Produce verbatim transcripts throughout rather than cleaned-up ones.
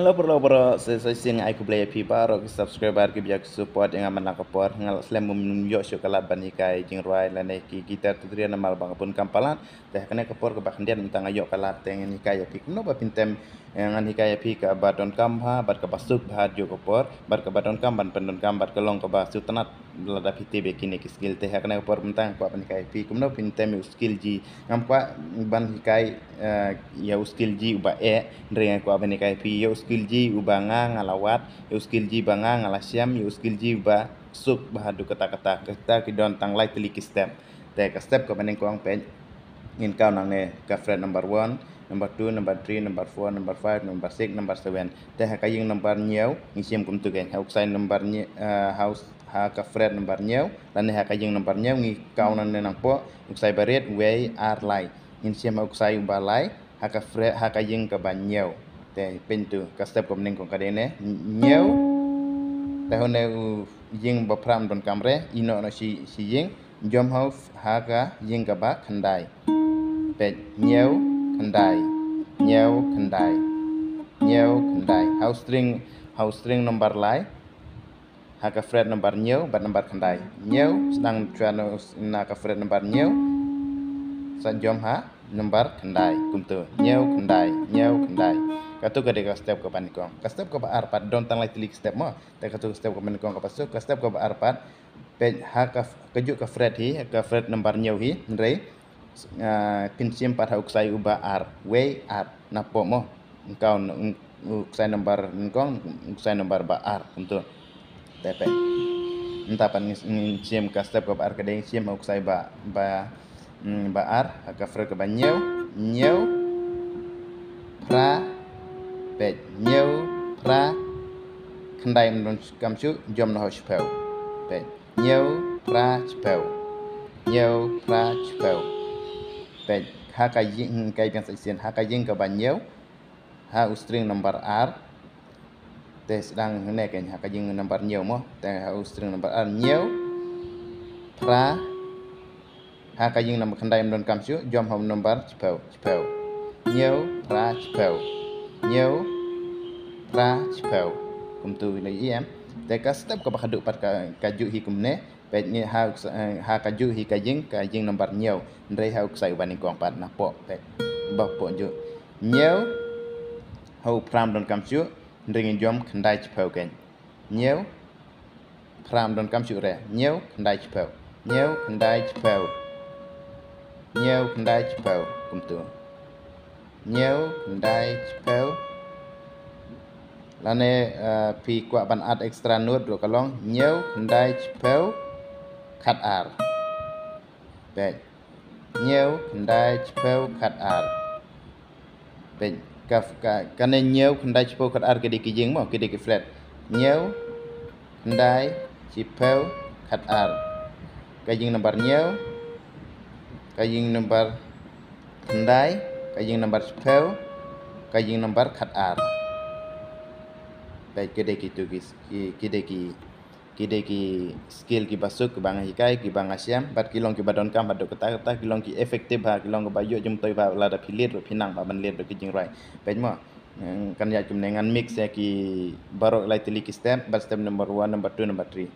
Hello bro, bro, sa sa sien ai khublei ïa phi baroh ki subscriber ki ba ïa support ïa nga man la ka por. Nga la slem bym ïoh shuh ka lad ban hikai jingrwai lane ki guitar tutorial namar ba nga bun kam palat. Te ha kane ka por kaba khyndiat mynta nga ïoh ka lad te ngan hikai ïa phi kumno ba phin tem, eh, ngan hikai ïa phi kaba donkam bha bad kaba suk bha ha kajuh ka por bad kaba donkam ban pyndonkam bad ka long kaba sngewtynnat lada phi tip ïa kine ki skill. Te ha kane ka por mynta nga kwah ban hikai ïa phi kumno phin tem ïa u skill G. Ngam kwah ban hikai, eh, ïa u skill G uba eh, hynrei nga kwah ban hikai ïa phi ïa u skill G uba nga nga la wad, ïa u skill G ba nga nga la shem, ïa u skill G uba suk bha haduh katta katta. Kata ki don tang lai tylli ki step. Te ka step kaba nyngkong peit ngin kaw nangne ka fret number one, number two, number three, number four, number five, number six, number seven. Te ha ka ïing number hynñiew ngi shim kumtu kein, ha u ksai number hynñiew, eh, ha u s-, ha ka fret number hynñiew lane ha ka ïing number hynñiew ngi kaw nangne nangpoh u ksai barit wei ar lai. Ngin shim ha u ksai uba lai ha ka fret, ha ka ïing kaba hynñiew. Te peit tu ka step kaba nyngkong ka dei ne hynñiew. Te hynne u ïing ba phra ym donkam re, ïehnoh noh shi, shi ïing. Jom ha u f-, ha ka ïing kaba khyndai. Peit, hynñiew, khyndai, hynñiew, khyndai, hynñiew, khyndai. Ha u string, ha u string number lai. Ha ka fret number hynñiew bad number khyndai. Hynñiew, sdang shuwa na u s-, na ka fret number hynñiew. Sa jom ha number khyndai. Kumtu, hynñiew, khyndai, hynñiew, khyndai. Katu ka dei ka step kaba nyngkong. Ka step kaba ar pat don tang lai tylli ki step mo. Te katu ka step kaba nyngkong kaba suk, ka step kaba ar pat. Peit ha ka f-, kajuh ka fret hi, ka fret number hynñiew hi, hynrei, ah, phin shim pat ha u ksai uba ar, wei ar, napoh mo. Ngin kaw n-, u ksai number nyngkong, u ksai number ba ar, kumtu. Te peit. Mynta pat ngin, ngin shim ka step kaba ar ka dei, shim ha u ksai ba, ba, mm, ba ar, ha ka fret kaba hynñiew, hynñiew, phra, peit, hynñiew, phra, khyndai ym donkam shuh, jom noh ha u shiphew. Peit. Hynñiew, phra, shiphew. Hynñiew, phra, shiphew. Peit, ha ka ïing, ka ïing sa shisien, ha ka ïing kaba hynñiew. Ha u string number ar. Te sdang hynne kein ha ka ïing number hynñiew mo. Te ha u string number ar, hynñiew, phra. Ha ka ïing number khyndai ym donkam shuh, jom ha u number shiphew, shiphew. Hynñiew, phra, shiphew. Hynñiew, phra, shiphew. Kumtu ïa i em. Te ka step kaba khatduh pat ka, kajuh hi kumne. Peit ngi ha u ks-, eh, ha kajuh hi ka ïing, ka ïing number hynñiew. Hynrei ha u ksai uba nyngkong pat napoh. Peit. Ba poh juh. Hynñiew. Ha u phra ym donkam shuh. Hynrei ngin jom khyndai shiphew kein. Hynñiew. Phra ym donkam shuh re. Hynñiew, khyndai shiphew. Hynñiew, khyndai shiphew. Hynñiew, khyndai shiphew. Kumtu. Hynñiew, khyndai shiphew. Lane, eh, phi kwah ban add extra note ruh ka long. Hynñiew, khyndai shiphew. Khatar. Peit. Hynñiew, khyndai, shiphew, khatar. Peit, ka, ka, kane hynñiew, khyndai, shiphew, khatar ki dei ki ïing mo, ki dei ki fret. Hynñiew, khyndai, shiphew, khatar. Ka ïing number hynñiew, ka ïing number khyndai, ka ïing number shiphew, ka ïing number khatar. Peit, ki dei kitu ki, ki, ki dei ki Ki dei ki skill kiba suk, kiba nga hikai, kiba nga shem, bad ki long kiba donkam haduh katta katta, ki long ki effective ha, ki long kiba ïoh jingmyntoi ba lada phi lead ruh phi nang ba ban lead ruh ki jingrwai. Peit mo, mm, kan ïa kumne ngan mix ïa ki baroh lai tylli ki step, bad step number one, number two, number three.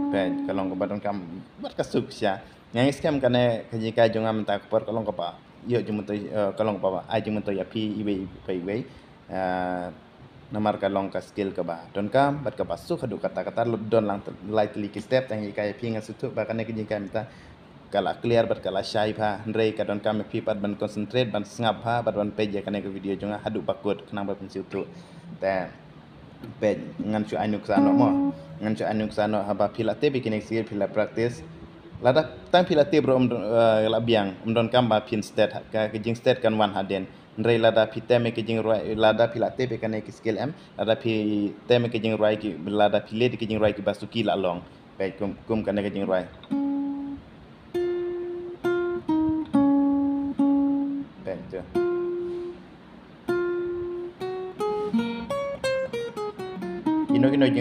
Peit, ka long kaba donkam bad ka suk shisha. Nga ngeit skhem kane ka jinghikai jong nga mynta ka por ka long kaba ïoh jingmyntoi, eh, ka long kaba ai jingmyntoi ïa phi iwei pa iwei. Eh, namar ka long ka skill kaba donkam bad kaba suk haduh katta katta, don lang lai tylli ki step, tang ïa ka ïa phi nga sngewthuh ba kane ka jinghikai mynta ka la clear bad ka la shai bha, hynrei ka donkam ïa phi pat ban concentrate, ban sngap bha bad ban peit ïa kane ka video jong nga haduh ba kut khnang ba phin sngewthuh. Te peit, ngan shu ai nuksa noh mo, ngan shu ai nuksa noh, haba phi la tip ïa kine ki skill phi la practice. Lada tang phi la tip ruh ym don, eh, la biang, ym donkam ba phin stet, ka, ka jingstet kan wan hadien. Hynrei lada phi tem ïa ki jingrwai, lada phi la tip ïa kane ki skill em, lada phi tem ïa ki jingrwai ki, lada phi lead ïa ki jingrwai kiba suki la long. Peit kum, kum kane ka jingrwai. Peit tu.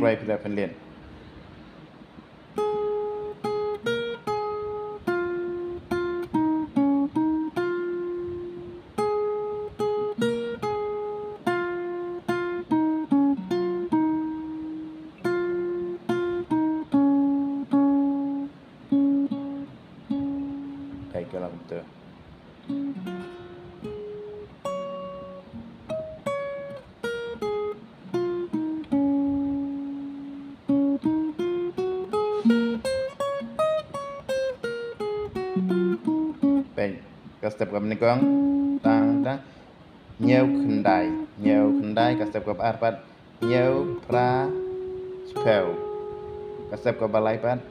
Right, left and left. Peit ka long kumtu. Peit ka step kaba nyngkong. Tang tang. Hynñiew khyndai. Hynñiew khyndai. Ka step kaba ar pat. Hynñiew phra shiphew. Ka step kaba lai pat.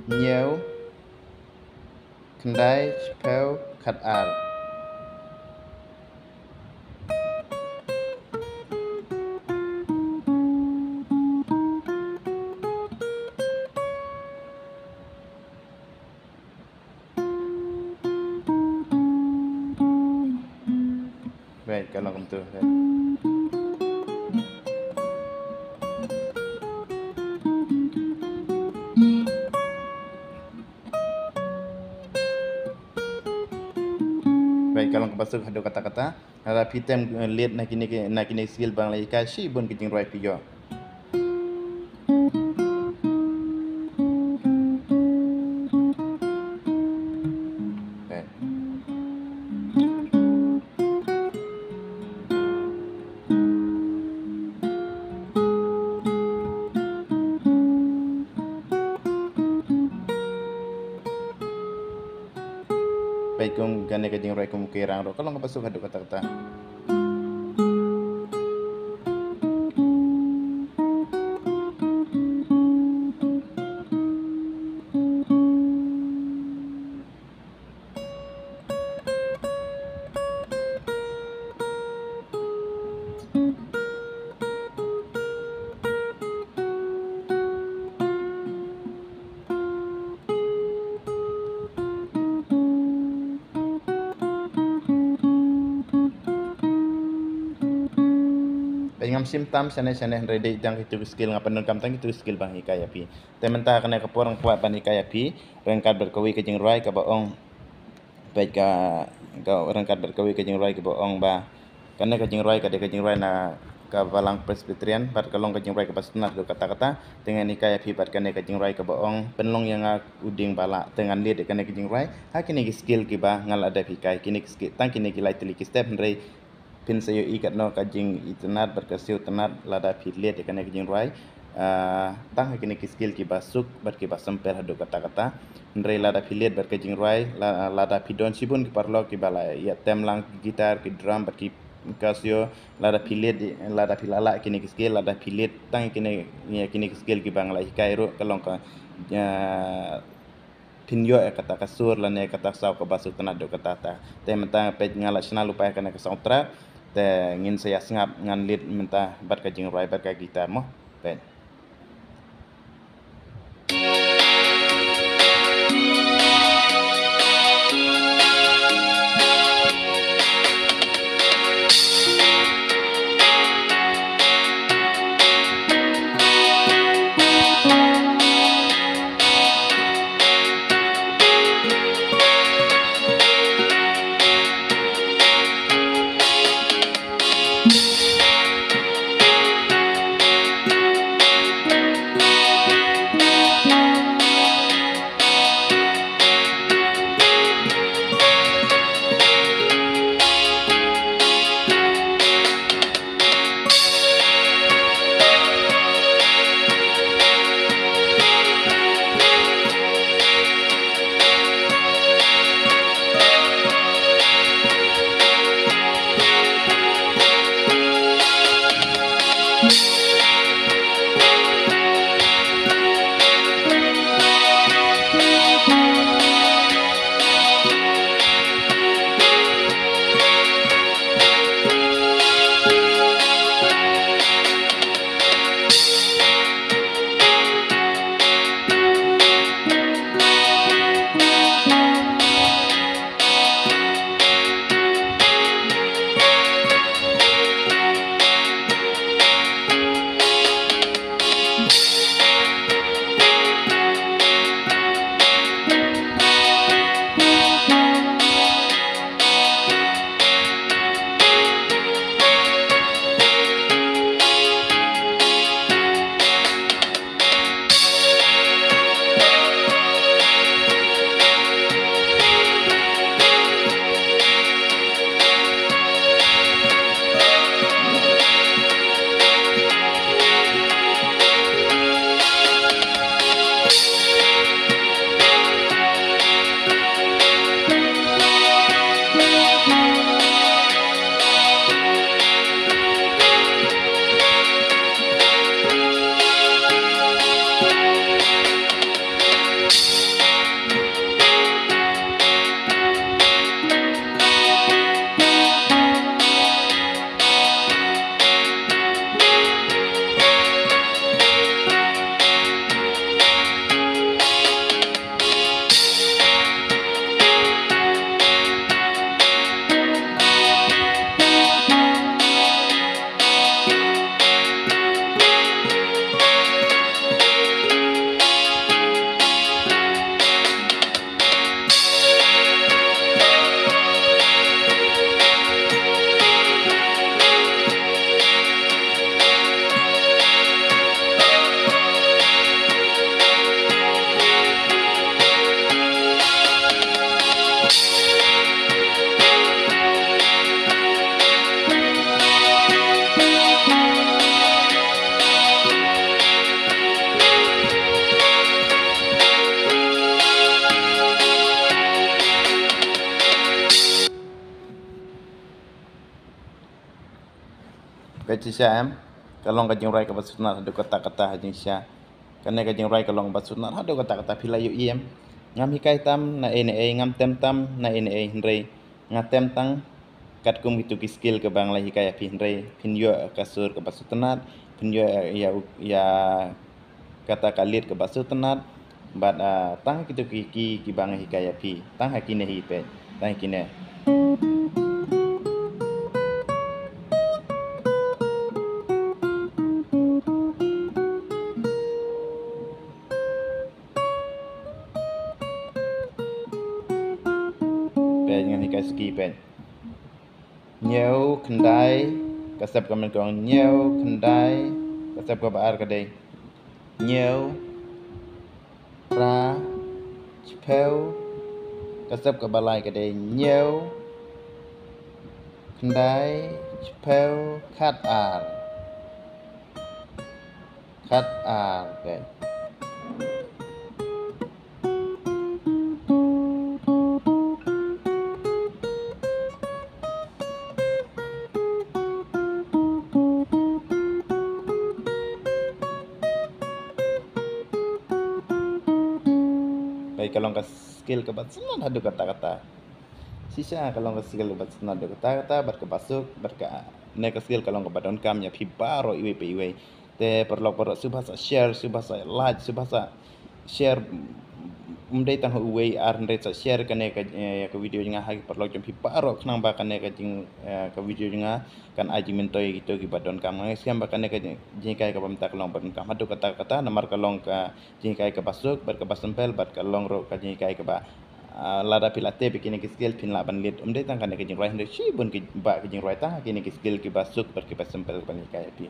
Hynñiew khyndai shiphew khatar. Right, ka long kumtu. Right. Right, ka long kaba suk haduh katta katta. Lada phi tem, eh, leit na kine ki, na kine ki skill ba nga la hikai, shibun ki jingrwai phi ïoh. Right. Peit kum kane ka jingrwai kum u Keirang ruh ka long kaba suk haduh katta katta. Peit ngam shim tam shane shane hynrei dei tang kitu ki skill nga pyndonkam tang kitu ki skill ban hikai ïa phi. Te mynta kane ka por nga kwah ban hikai ïa phi ryngkat bad kawei ka jingrwai kaba ong. Peit ka, ka ryngkat bad kawei ka jingrwai kaba ong ba kane ka jingrwai ka dei ka jingrwai na ka Balang Presbyterian bad ka long ka jingrwai kaba sngewtynnat haduh katta katta. Te ngan hikai ïa phi bad kane ka jingrwai kaba ong, pynlong ïa nga u dieng ba lah. Te ngan leit ïa kane ka jingrwai ha kine ki skill kiba nga la dep hikai, kine ki skill, tang kine ki lai tylli ki step hynrei phin sa ïohi katno ka jingitynnat bad ka sngewtynnat lada phi leit ïa kane ka jingrwai. Ah, tang ha kine ki skill kiba suk bad kiba sempel haduh katta katta. Hynrei lada phi leit bad ka jingrwai, la-, lada phi don shibun ki paralok kiba la ïa tem lang ki guitar, ki drum bad ki Casio, lada phi leit, lada phi la lah kine ki skill, lada phi leit tang kine, ïa kine ki skill kiba nga la hikai ruh ka long ka, ah, phin ïoh ïa kata ka sur lane kata ka saw kaba sngewtynnat haduh katta katta. Te mynta peit nga la shna lypa ïa kane ka soundtrack. Te ngin sa ïa sngap, ngan leit mynta bad ka jingrwai bad ka guitar mo. Peit. Shisha em, ka long ka jingrwai kaba sngewtynnat haduh katta katta ha jingshisha. Kane ka jingrwai ka long kaba sngewtynnat haduh katta katta, phi la ïohi em. Ngam hikai tam na ei na ei, ngam tem tam na ei na ei, hynrei nga tem tang katkum kitu ki skill kaba nga la hikai ïa phi, hynrei phin ïoh ka sur kaba sngewtynnat, phin ïoh ïa, ïa kata ka lead kaba sngewtynnat. Bad, ah, tang kitu ki, ki, kiba nga hikai ïa phi, tang ha kine hi peit, tang ha kine. Peit, ngan hikai suki peit. Hynñiew, khyndai, ka step kaba nyngkong. Hynñiew, khyndai, ka step kaba ar ka dei hynñiew, phra, shiphew, ka step kaba lai ka dei hynñiew, khyndai, shiphew, khat, ar. Khat, ar, peit. Peit, ka long ka skill kaba sngewtynnat haduh katta katta. Shisha ka long ka skill kaba sngewtynnat haduh katta katta, bad kaba suk, bad kane ka skill ka long kaba donkam ïa phi baroh iwei pa iwei. Te paralok baroh, sngewbha sa share, sngewbha sa like, sngewbha sa share, ym dei tang ha uwei ar, hynrei sa share kane ka, eh, ka video jong nga ha ki paralok jong phi baroh, khnang ba kane ka jing, eh, ka video jong nga kan ai jingmyntoi ïa kito kiba donkam. Nga ngeit skhem ba kane ka jing, jinghikai kaba mynta ka long ba donkam haduh katta katta, namar ka long ka jinghikai kaba suk bad kaba simple, bad ka long ruh ka jinghikai kaba, ah, lada phi la tip ïa kine ki skill phin lah ban lead. Ym dei tang kane ka jingrwai, hynrei shibun ki, ba ki jingrwai, tang kine ki skill kiba suk bad kiba simple ban hikai ïa phi.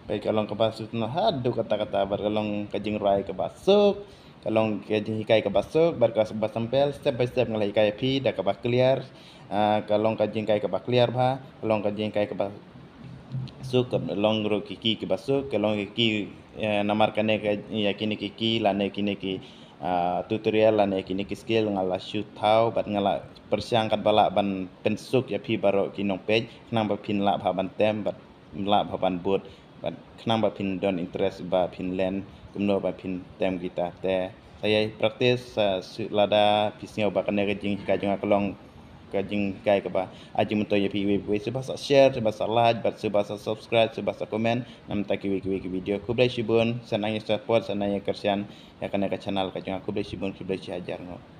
Peit, ka long kaba suk noh haduh katta katta, bad ka long ka jingrwai kaba suk, ka long ka jinghikai kaba suk, bad kaba simple, step by step nga la hikai ïa phi da kaba clear. Ah, ka long ka jinghikai kaba clear bha, ka long ka jinghikai kaba suk, ka long ruh ki key kiba suk, ka long ki key, eh, namar kane ka, ïa kine ki key lane kine ki, ah, tutorial lane kine ki skill nga la shu thaw bad nga la pyrshang katba lah ban pynsuk ïa phi baroh ki nongpeit, khnang ba phin lah bha ban tem bad lah bha ban bud, bad khnang ba phin don interest ba phin len kumno ba phin tem guitar. Te sa ïai practice, sa shu, lada phi sngew ba kane ka jinghikai jong nga ka long ka jinghikai kaba ai jingmyntoi ïa phi iwei pa iwei, sngewbha sa share, sngewbha sa like, bad sngewbha sa subscribe, sngewbha sa comment na bynta kiwei kiwei ki video. Khublei shibun, sa nang ïa support, sa nang ïa kyrshan ïa kane ka channel ka jong nga. Khublei shibun, khublei shi hajar nguh.